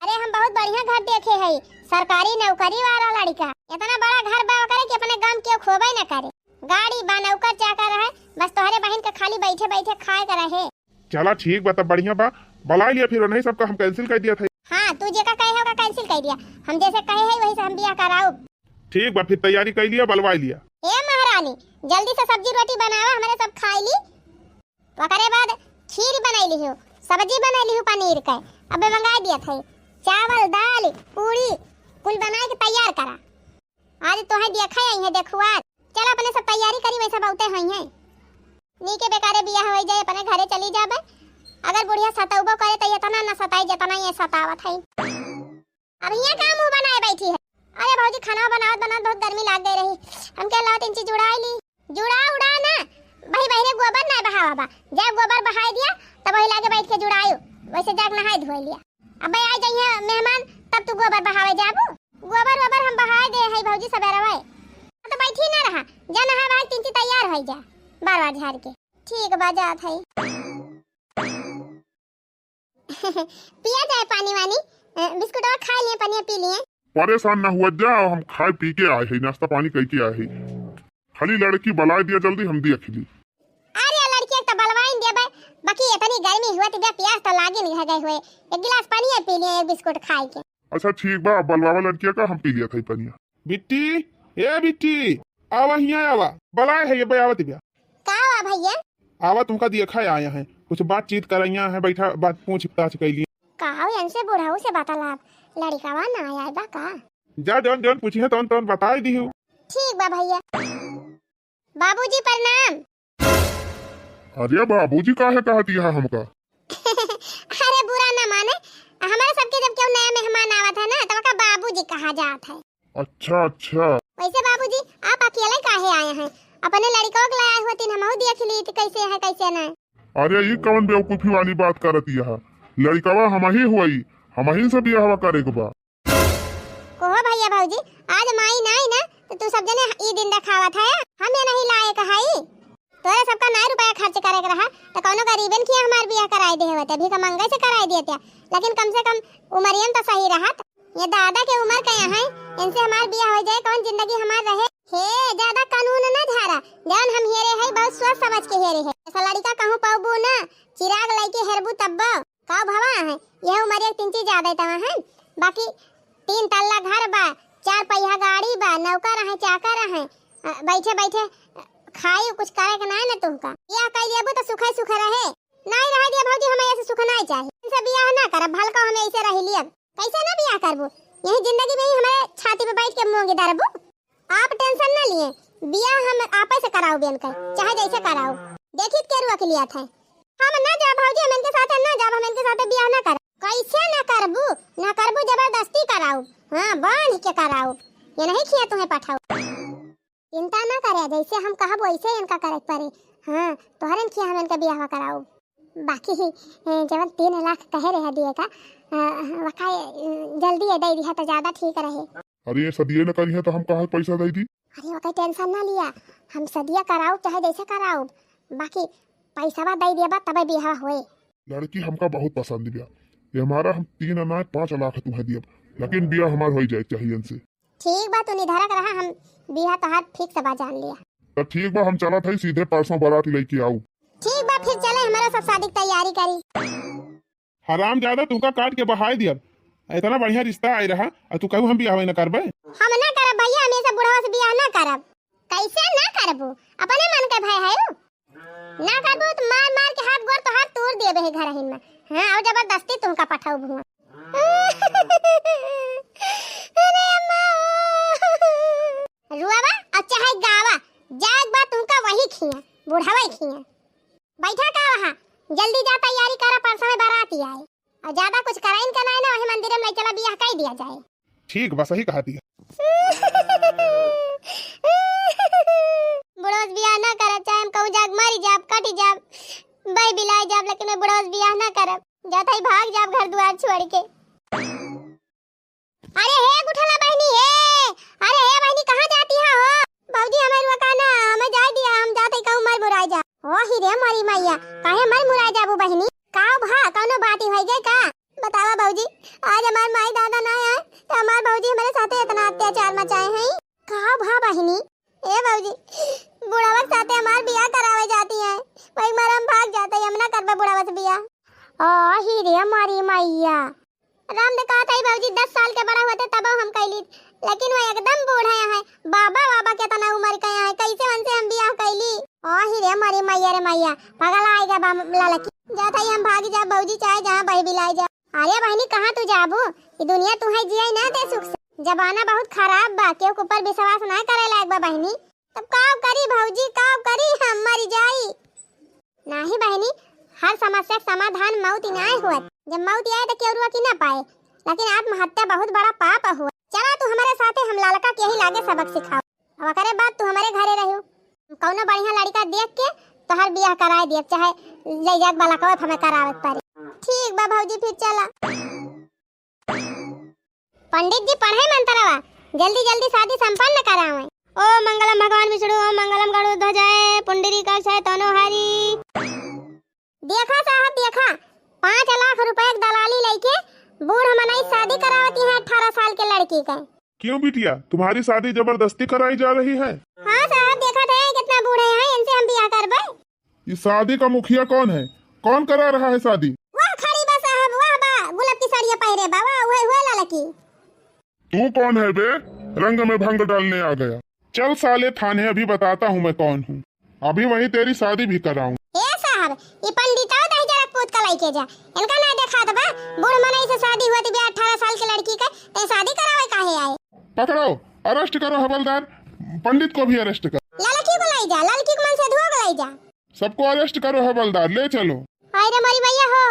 अरे हम बहुत बढ़िया घर देखे है, सरकारी नौकरी वाला लड़का। इतना बड़ा घर बा ओकरे कि अपने गांव के खोबे न करे। गाड़ी बा, नौकर चाकर है, बस तोहरे बहिन के खाली बैठे बैठे खाए के रहे। चला ठीक बा, तब बढ़िया बा, बुलाई लिया फिर, नहीं सबका हम cancel कर दिया था। हाँ, तू जेका कहे है ओका cancel कर दिया, हम जैसे कहे है वही से हम बियाह कराउब। ठीक बा, फिर तैयारी कर लिया, बुलवाई लिया। ए महारानी, जल्दी से सब्जी रोटी बनावा, हमरे सब खाई ली। ओकरे बाद खीर बनाई लिहु, सब्जी बनाई लिहु पनीर के, अबे मंगाई दिया था। चावल, दाल, पूड़ी, कुल बनाए के तैयार करा। आज तोहे देखा आई है देखुआर। चल अपने सब तैयारी करी, वैसे बहुते होई है। नीके बेकारे बियाह होई जाए, अपने घरे चली जाबे। अगर बुढ़िया सतौबो करे त इतना न सताई जितना ये सतावत है। अब हियाँ का मुँह बनाए बैठी है? अरे भौजी, खाना बनावत बनावत बहुत गर्मी लाग गई रही, हमके लावत इंची जुड़ाई ली। जुड़ा उड़ा ना, बही बहिरे गोबर ना बहावा बा, जब गोबर बहाई दिया तब वही लागे बैठ के जुड़ायु, वैसे जाके नहाए धोए लिया। अबे आ जाइए मेहमान, तब तू गोबर बहावे जाबू। गोबर वोबर हम बहाए दे है भौजी सबेरवे। तो बैठी ना रहा, जा नहा बहा के तिंची तैयार होई जा, बार बार झाड़ के। ठीक बा, जात है। पिया जाए पानी वानी, अ, बिस्कुटवा खा लिए, पनिया पी लिए। परेशान ना हुआ जा, हम खाए पी के आए है, नाश्ता पानी करके आए है। खाली लड़की बुलाए दिया जल्दी, हम देख ली। अरे लड़की एक तो बलवाइन देबे, बाकी इतनी गर्मी हुआ तो बे प्यास तो लागिन रह गए हुए, एक गिलास पनिया पी लिए, एक बिस्कुट खाए के। अच्छा ठीक बा, बलवावा लड़किया का, हम पी लिया था पनिया। बिट्टी, ए बिट्टी, आवा हियाँ आवा, बलाए है ये बे आवत बिया। का हुआ भैया? आवा तुमका देखा आया है, कुछ बातचीत करैया है, बैठा बात पूछ ताछ कैली। का हो इनसे बुढ़ऊ से बतलाब, लड़िकावा ना आया बा का? जा जौन जौन पूछिए तौन तौन बताई दिहू। ठीक बा भैया। बाबूजी प्रणाम। अरे बाबूजी काहे कहत यह हमका? अरे बुरा ना माने, हमारे सबके जब केहू नया मेहमान आवत है ना, तब का बाबूजी कहा जात है। अच्छा अच्छा। वैसे बाबूजी आप अकेले काहे आए हैं? अपने लड़िकवा के लाए होतीन, हमहू देख ली तो कैसे है कैसे ना। अरे ई कौन बेवकूफी वाली बात करत यह? लड़िकवा हमही हुई, हमही से बियाहवा करे के बा। कहो भैया भौजी, आज माई नाई ना, तो तू सब जने ई दिन देखावत है, हम ये नहीं लायक हई। तोरे सबका नाई रुपया खर्च करे के रहा, तो कौनो गरीबन के हमार बियाह कराई दे होते, भीख मंगे से कराई देते, लेकिन कम से कम उमरियन तो सही रहत। ये दादा के उम्र के हैं, इनसे हमार बियाह हो जाए, कौन जिंदगी हमार रहे? हे, ज्यादा कानून ना झारा, जौन हम हेरे है, बहुत सोच समझ के हेरे है। ऐसा लड़िका कहूँ पाबू ना, चिराग लइके हेरबू तब्बो। का भवा है, यह उमरिया के तिंची ज्यादा तवा है, बाकी तीन तल्ला घर बा, चार पहिया गाड़ी बा, नौकर है, चाकर है, अ, बैठे बैठे, अ, खाई कुछ करे के नाय न तुमका। बियाह कई लेबू तो सुखे सुखे रहे, नाय रहे दिया भौजी, हमें ऐसे सुख नाय चाहे। इनसे बियाह ना करब, भलका हमें ऐसे रह लियब। कैसे ना बियाह करबू, यही जिंदगी में ही हमारे छाती पे बैठ के मोंगे धरबू। आप tension ना लिए, बियाह हम आपे से कराउब इनके, चाहे जैसे कराउब। देखित के रुआ के लिया था। हम ना जाब भौजी, हम इनके साथ ना जाब, हम इनके साथ बियाह ना करब। कैसे ना करबू? ना करबू, जबरदस्ती कराउब। हाँ, बांध के कराउब। ये नहीं खिया तुम्हें पठाउब। चिंता ना करे, जैसे हम कहब वैसे इनका करे के पड़े। हाँ, तोहरन खिया हम इनका बियाह कराउब। बाकी, ए, जवन तीन लाख कहे रहे दिए का, अ, वका, अ, जल्दी दे दिहा तो ज्यादा ठीक रहे। अरे, ऐसा दिए न करिहे तो हम कहाँ पैसा दे दी? अरे, ओकर tension ना लिया, हम सदिया कराउब चाहे जैसे कराउब, बाकी पैसवा दइ देबा तबे बियाह होए। लड़की हमका बहुत पसंद बिया, ये हमारा हम तीन अनाज पाँच लाख तुम्हें दियब, लेकिन बियाह हमार होइ जाए चाहिए इनसे। ठीक बा, तू निधरक रहा, हम बियाह तोहार fix बा, जान लिया। तो ठीक बा, हम चलत हई, सीधे परसों बारात लइके आउब। ठीक बा, फिर चले, हमारा सब शादी की तैयारी करी। हरामजादा, तुमका काट के बहाय दियब। इतना बढ़िया रिश्ता आए रहा, और तू कहू हम बियाह न करबे? हम ना करब भैया, हम ये सब बुढ़वा से बियाह ना करब। कैसे ना करबू? अपने मन के भय है उ। ना करबू तो मार मार के हाथ गोड़ तोहार तोड़ देबे है घरहिन में। हाँ, और जबरदस्ती तुमका पठाउब हुआ। अरे अम्मा। रुआवा और चाहे गावा, जाए के बाद तुमका वही खिया, बुढ़वा खिया। बैठा का वहाँ, जल्दी जा तैयारी करा, परसों में बारात आए। और ज्यादा कुछ कराइन का नहीं ना, वही मंदिर में ले चला, बियाह कर दिया जाए। ठीक बा, सही कहा दिया। बुढ़वा से बियाह ना करब, चाहे हम कहूँ जाग मरी जाब, कटी जाब, बह बिलाए जाब, लेकिन मैं बुढ़वा से बियाह ना करब। जात हई भाग जाब घर दुआर छोड़ के। अरे हे गुठला बहिनी हे, अरे हे बहिनी, कहाँ जाती है हो? भौजी, हमें रोका ना, हमें जाए दिया, हम जाते कहूँ मर मुराई जा। ओ ही रे मोरी मैया, काहे मर मुराई जाबू बहिनी? का भा, कौनो बात ही होई गई का? बतावा भौजी, आज हमार माई दादा ना आए तो हमार भौजी हमारे साथे इतना अत्याचार मचाए हैं। का भा बहिनी? ए भौजी, बुढ़ावा के साथे हमार बियाह करावे जाती है, वही मारे हम भाग जाते, हम ना करबे बुढ़ावा से बियाह। ओ ही रे मोरी मैया, राम दे कहत हई भौजी, दस साल के बड़ा होते तब हम कैली, लेकिन वो एकदम बूढ़ा है, बाबा बाबा के तना उम्र के है, कैसे उनसे हम बियाह कैली? ओ ही रे मोरी मैया रे मैया, पगल आएगा बा ललकी। जात हई हम भाग जा भौजी, चाहे जहाँ बह बिलाई जा। अरे बहिनी, कहाँ तू जाबू? ई दुनिया तुहे जिए ना दे सुख से। जमाना बहुत खराब बा, केहू के ऊपर विश्वास ना करे लायक बा बहिनी। तब का करी भौजी, का करी, हम मर जाई। नाही बहिनी, हर समस्या के समाधान मौत ही नाय होत। जब मौत आए तो केवरुआ की ना पाए, लेकिन आत्महत्या बहुत बड़ा पाप हुआ। चला तू हमारे साथे, हम ललका के यही लागे सबक सिखाओ। अब ओकरे बाद तू हमारे घरे रहियो। कौनो बढ़िया लड़का देख के तोहर बियाह कराए दियब, चाहे ले जाके बलकवा हमें करावे के पड़े। ठीक बा भौजी, फिर चला। पंडित जी पढ़े मंत्रवा, जल्दी जल्दी शादी संपन्न करावे। ओम मंगलम भगवान विष्णु, ओम मंगलम गरुड़ ध्वजाय, पुंडरीकाक्षाय तनोहरी। देखा साहब देखा, पाँच लाख रुपए के दलाली लेके बूढ़ मनई शादी करावती है अठारह साल के लड़की का। क्यों बिटिया, तुम्हारी शादी जबरदस्ती कराई जा रही है? हाँ साहब, देखा थे कितना बूढ़े हैं, इनसे हम बियाह करबे। इस शादी का मुखिया कौन है? कौन करा रहा है शादी? वाह खड़ी बा साहब, वाह बा, गुलाब की साड़ियाँ पहरे बा, वाह, वह, वह ललकी। तू कौन है बे? रंग में भंग डालने आ गया। चल साले थाने, अभी बताता हूँ मैं कौन हूँ। अभी वहीं तेरी शादी भी कराऊं। ए साहब, ई पंडितवा दहिजरा के पूत का लइके जा। इनका ना देखा दबा, बूढ़ मनई से शादी होती बे अठारह साल की लड़की का, ते शादी करावे काहे आए? पकड़ो, arrest करो हवलदार, पंडित को भी arrest करो। ललकी को लाई जा, ललकी को मन से धुआ को लाई जा। सबको arrest करो हवलदार, ले चलो। हाय रे मोरी मैया हो,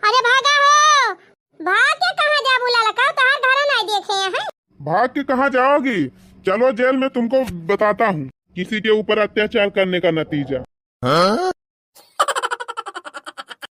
अरे भागा हो, भाग के कहाँ जाबू ललका, तोहार घर नहीं देखे हैं। भाग के कहाँ जाओगी? चलो जेल में, तुमको बताता हूँ किसी के ऊपर अत्याचार करने का नतीजा। हाँ?